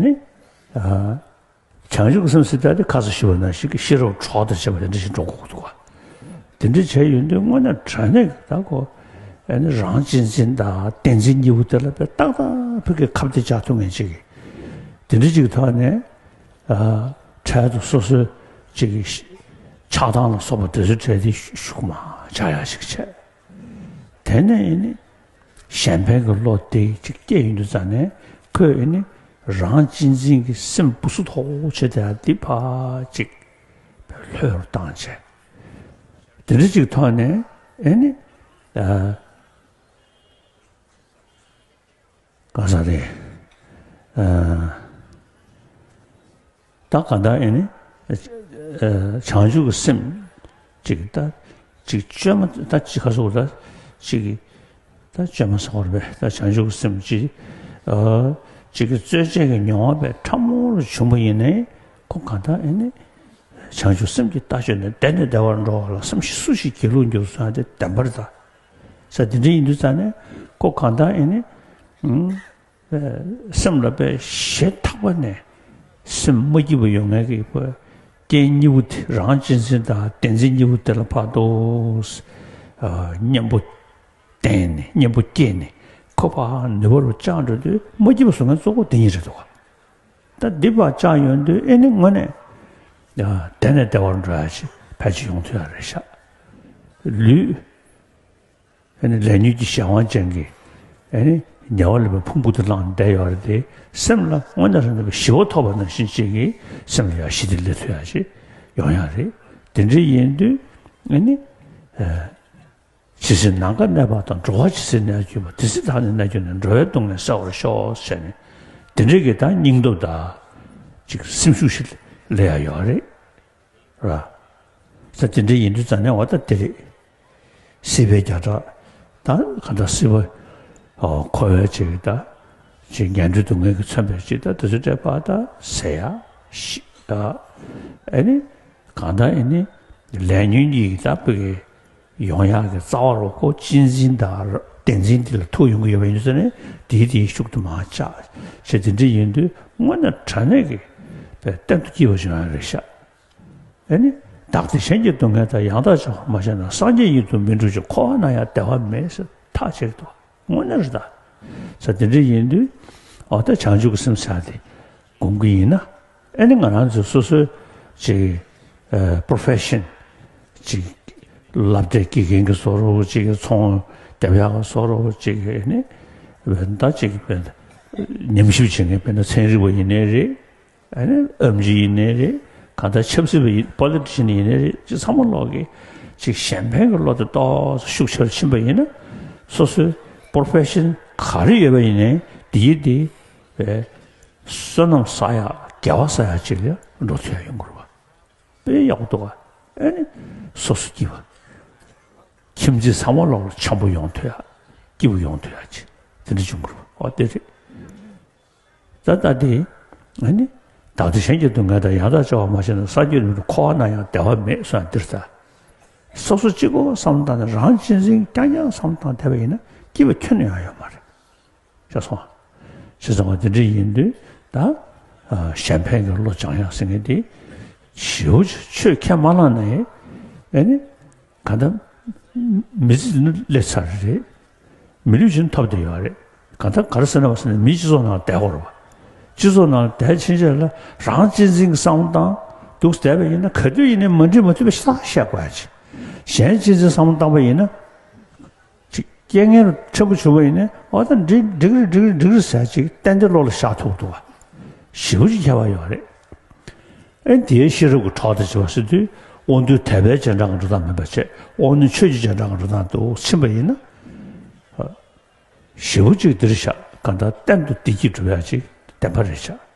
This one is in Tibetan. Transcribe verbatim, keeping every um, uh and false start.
ནི། ཨ། བྱང་ཆུབ་ཀྱི་སེམས་ཟེར་ཡ་དེ་ཁ་སང་ཞུས་པ་ནང་བཞིན་གྱི་ཤེས་རབ་གྲོགས་དང་བཅས་པ་དེ་འདྲ་ཞིག་འགྲོ་དགོས་འདུག་ག། དེ་འདྲ་བྱས་ཡོང་དུས་དངོས་གནས་དྲང་གནས་ཀྱི་ད་ཁོ། ཨ་ནི་རང་གཅེས་འཛིན་དང་བདེན་འཛིན་གཉིས་པོ་དེ་ལ་དཔེ་ཏག་ཏག་ཕ་གིར་ཁ་གཏད་བཅག་ཐུབ་མཁན་ཅིག་གི། དེ་འདྲ་ཅིག་གི་ཐོག་ནས། ཨ། འཕྲལ་དུ་སོ་སོའི་ཅིག་གི་ཆགས་སྡང་ལ་སོགས་པ་དེ་ཚོའི་གྲས་དེ་ཤུགས་མ་ཆགས་ཡག་ཞིག་བྱས། དེ་ནས་ཨེ་ནི་གཞན་ཕན་གྱི་བློ་དེ་ཅིག་སྐྱེས་ཡོང་དུས་ཙང་ནས་ཁོས་ཨེ་ནི་རང་གཅེས་འཛིན་གྱི་སེམས་བུ་སུ་དོག་བྱེད་དེ་འདི་ཕར་ཅིག་ལྷོད་རུ་བཏང་བྱས། དེ་འདྲ་ཅིག་ཐོག་ནས་ཨེ་ནི། ཨ། གང་ཟག་རེད། ཨ། ད་གང་ལྟར་ཨེ་ནི། ཨ། བྱང་ཆུབ་ཀྱི་སེམས་ཅིག་ད་ཅིག་བཅོས་མ་ད་ཅིག་ག་སོགས་ད་ཅིག་གི་ད་བཅོས་མ་ཟེར་བ་རེད་པས། ད་བྱང་ཆུབ་ཀྱི་སེམས་ཅིག་ཨ། ཅིག་གི་རྩོལ་བཅས་ཀྱི་མྱོང་བ་པའི་ཕྲ་མོ་རུ་བྱུང་བ་ཡིན་ནའི་ཁོ་གང་ལྟར་ཨེ་ནི། བྱང་ཆུབ་སེམས་ཀྱི་ལྟ་སྤྱོད་ནི་བདེ་ནས་བདེ་བར་འགྲོ་བ་ལ་བསམ་ཤེས་སུ་ཞིག་སྒྱིད་ལུག་འགྱུར་ཟེར་ཡ་དེ་བདེན་པ་རེད་ད། ས་དེ་འདྲ་ཡིན་དུས་ཙང་ནས་ཁོ་གང་ལྟར་ཨེ་ནི། ཨུམ། ཨེ། སེམས་ལ་དཔེ་ཞེ་ཐག་པ་ནས་སེམས་མ་སྐྱིད་པ་ཡོང་མཁན་གྱི་ཁོ་རྐྱེན་གཉིས་པོ་དེ་རང་གཅེས་འཛིན་དང་བདེན་འཛིན་གཉིས་པོ་དེ་ལ་ཕར་དུ། ཨ། གཉེན་པོ་བསྟེན་ནས་གཉེན་པོ་སྐྱེས་ནས་ཁོ་ཕར་ནུས་པ་རུ་བཅག་འགྲོ་དུས་མ་སྐྱིད་པ་བཟོ་མཁན་གཙོ་བོ་དེ་གཉིས་རེད་འདུག་ག། ད་འདི་བར་བཅག་ཡོང་དུས་ཨེ་ནི་དངོས་གནས། ཨ། བདེ་ནས་བདེ་བར་འགྲོ་ཡ་ཞིག་ཕལ་ཆེར་ཡོང་ཐུབ་ཡ་རེད་ཤག། ལུས། ཨེ་ནི་ལས་ཉོན་གྱི་གཞན་དབང་ཅན་གྱི། ཨེ་ནི་ཉེ་བར་སླེབས་པའི་ཕུང་པོ་དེ་བླངས་བསྡད་ཡོད་རེད་དེ། སེམས་ལ་དངོས་གནས་རང་ལ་ཞི་བ་ཐོབ་པ་ནང་བཞིན་ཅིག་གི་སེམས་ལ་ཡ་ཞི་བདེ་སླེབས་ཐུབ་ཡ་ཞིག་ཡོང་ཡ་རེད། དེ་འདྲ་ཡིན་དུས་ཨེ་ནི། ཨ། ཇི་སྲིད་ནམ་མཁའ་གནས་པ་དང་། འགྲོ་བ་ཇི་སྲིད་གནས་གྱུར་པ། དེ་སྲིད་བདག་ནི་གནས་གྱུར་ནས། འགྲོ་བའི་སྡུག་བསྔལ་བསལ་བར་ཤོག་ཟེར་ནས། དེ་འདྲའི་གི་ད་སྙིང་སྟོབས་དང་ཅིག་སེམས་ཤུགས་ཤིག་སླེབས་ཡ་ཡོད་རེད། ར། ས་དེ་འདྲ་ཡིན་དུས་ཙང་ནས་འོ་ད་དེ་རེད། སྲིད་པའི་རྒྱ་གྲགས་དང་གང་ལྟར་སྲིད་པ། ཨོ། འཁོར་བའི་ཅིག་ད་ཅིག་ངན་འགྲོའི་སྡུག་བསྔལ་གྱིས་མཚོན་པའི་ཅིག་ད་དེ་ཚོ་འདྲ་པ་ད་ཟེར་ཡ་ཞིག་ད། ཨེ་ནི་གང་ལྟར་ཨེ་ནི་ལས་ཉོན་གཉིས་ཀྱི་ད་བུ་གི་ཡོང་ཡག་གི་རྩ་བ་རུ་ཁོ་གཅེས་འཛིན་དང་བདེན་འཛིན་འདི་ལ་ཐུག་ཡོང་གི་ཡོད་པ་ཡིན་ཙང་ནས་དེའི་དེའི་ཤུགས་དུ་མ་ཆགས་བྱས། དེ་འདྲ་ཡིན་དུས་དངོས་གནས་དྲང་གནས་ཀྱི་བདེན་དུ་སྐྱིད་པ་བྱུང་ཡ་རེད་ཤག། ཨེ་ནི། བདག་དང་གཞན་གྱི་སྡུག་བསྔལ་དང་། ཡང་དག་བྱ་བ་མ་བྱས་ན། སངས་རྒྱས་ཡུལ་དུ་མི་འགྲོ་ཞིང་། འཁོར་བ་ན་ཡང་བདེ་བ་མེད་ཟེར་ཐག་བཅད་ཀྱི་འདུག། དངོས་གནས་རེད་ད། ས་དེ་འདྲ་ཡིན་དུས་འོ་ད་བྱང་ཆུབ་ཀྱི་སེམས་ཟེར་ཡ་དེ་སྒོམ་གྱི་ཡིན་ན། ཨེ་ནི་ང་རང་ཚོ་སོ་སོའི་ཅིག་ཨ། པོ་རོ་ཕེ་ཤན་ཅིག་སློབ་གྲྭའི་དགེ་རྒན་གྱི་བཟོ་འདྲ་ཅིག་ཚོང་རྒྱབ་ཡག་གི་བཟོ་འདྲ་ཅིག་ཨེ་ནི་ད་ཅིག་ཉམས་ཞིབ་བྱེད་མཁན་དཔེར་ན་ཚན་རིག་པ་ཡིན་ནའི་རེད། ཨ་ནི་ཨེམ་ཆི་ཡིན་ནའི་རེད། གང་ལྟར་ཆབ་སྲིད་པ་ཡིན། པོ་ལི་ཊི་ཤན་ཡིན་ནའི་རེད། ཅིག་ཚང་མ་ལོག་གི་ཅིག་གཞན་ཕན་གྱི་བློ་དེ་ཏོག་ཙམ་ཤུགས་ཆེ་རུ་ཕྱིན་པ་ཡིན་ན། སོ་སོའི་པོ་རོ་ཕེ་ཤན་ག་རེ་ཡོད་པ་ཡིན་ནའི་དེ་ཡི་དེ་བསོད་ནམས་བསགས་ཡག་དགེ་བ་བསགས་ཡག་ཅིག་ལ་འགྲོ་ཐུབ་ཡག་ཡོང་གི་རེད་པ། དཔེ་ཡག་པོ་འདུག་ག། ཨ་ནི་སོ་སོ་སྐྱིད་པ། ཁྱིམ་མཚེས་ཚང་མ་ལོག་ལ་འཆམ་པོ་ཡོང་ཐུབ་ཡག། སྐྱིད་པོ་ཡོང་ཐུབ་ཡག་ཅིག་དེ་འདྲ་བྱུང་གི་རེད་པ། འོ་དེ་རེད། ད་ལྟ་དེ། ཨ་ནི། བདག་དང་གཞན་གྱི་སྡུག་བསྔལ་དང་། ཡང་དག་བྱ་བ་མ་བྱས་ན། སངས་རྒྱས་ནི་འཁོར་བ་ན་ཡང་བདེ་བ་མེད་གསུངས་འདིར་ད། སོ་སོ་གཅིག་པོ་བསམ་བློ་བཏང་ནས་རང་གཅེས་འཛིན་རྐྱང་རྐྱང་བསམ་བློ་བཏང་བསྡད་པ་ཡིན་ན་སྐྱིད་པ་ཁྱོན་ནས་ཡང་ཡོད་མ་རེད། ཤེས་སོང་། བྱས་ཙང་བ་དེ་འདྲ་ཡིན་དུས་ད། ཨ། གཞན་ཕན་གྱི་བློ་སྦྱང་ཡག་ཟེར་མཁན་དེ། ཞེ་པོ་ཅིག་ཆོས་ཁས་མ་བླངས་ནའི། ཨ་ནི། གང་ལྟར་མི་ཚེ་འདི་ནི་སླེབས་ཚར་རེད། མི་ལུས་ཅིག་ཐོབ་བསྡད་ཡོད་རེད། གང་ལྟར་ག་རེ་ཟེར་ན་བ་ཟེར་ན་མིའི་སྤྱི་ཚོགས་ནང་བསྡད་དགོས་རེད་བ། སྤྱི་ཚོགས་ནང་བསྡད་ཕྱིན་ཆད་ལ་རང་གཅེས་འཛིན་གྱི་བསམ་བློ་བཏང་འདུག་བསྡད་པ་ཡིན་ན་ག་དུས་ཡིན་ནའི་མ་འགྲིག་མ་མཐུན་པ་ཞེ་དྲག་བཤད་དགོས་ཡ་ཅིག། གཞན་གཅེས་འཛིན་བསམ་བློ་བཏང་པ་ཡིན་ན། ཅིག་རྐྱེན་ངན་ཕྲན་བུ་བྱུང་བ་ཡིན་ནའི་འོ་ད་འགྲིག་འགྲིག་རེད་འགྲིག་རེད་འགྲིག་རེད་ཟེར་ཅིག་གཏན་གཏན་བློ་ལ་བཞག་ཐུབ་འདུག་བ། ཞེ་པོ་ཅིག་ཁྱད་པར་ཡོད་རེད། ཨེ་དེའི་ཤེས་རབ་ཀྱི་གྲོགས་དང་བཅས་པ་ཟེར་དུས་དབང་རྟུལ་དད་པའི་རྗེས་འབྲང་གི་འགྲོ་སྟངས་མིན་པ་བྱས་དབང་རྣོན་ཆོས་ཀྱི་རྗེས་འབྲང་གི་འགྲོ་སྟངས་དུ་ཕྱིན་པ་ཡིན་ན། ཞེ་པོ་ཅིག་འདིར་བཞག་གང་ལྟར་གཏན་དུ་བདེ་སྐྱིད་སྒྲུབ་ཡག་ཅིག་བདེན་པ་རེད་བཞག་